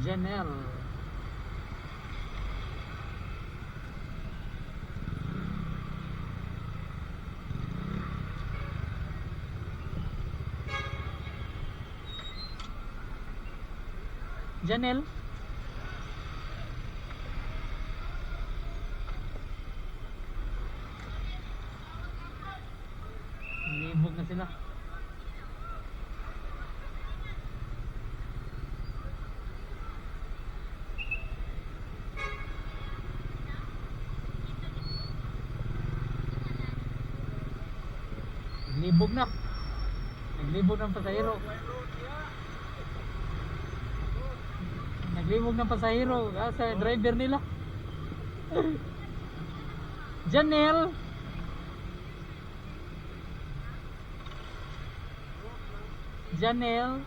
Janelle. Janelle. Libog na sila. Naglibog na. Naglibog ng pasahero. Naglibog ng pasahero. Ah, sa driver nila. Janelle. Janelle.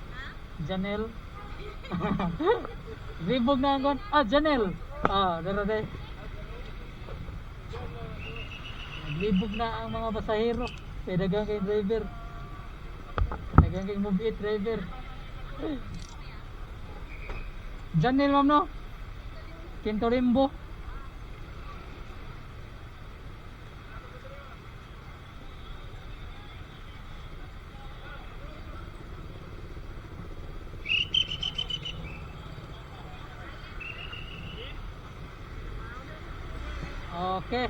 Janelle. Libog na ang kon. Ah, Janelle. Ah, dara de. Naglibog na ang mga pasahero. Kay daghang kay driver. Daghang kay move it driver. Janelle, ma'am, no? Kintorimbo. Okay.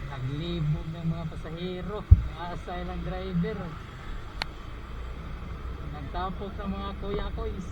Naglibog ng mga pasahero. Asa ilang driver. Nagtapok ng mga kuya koys.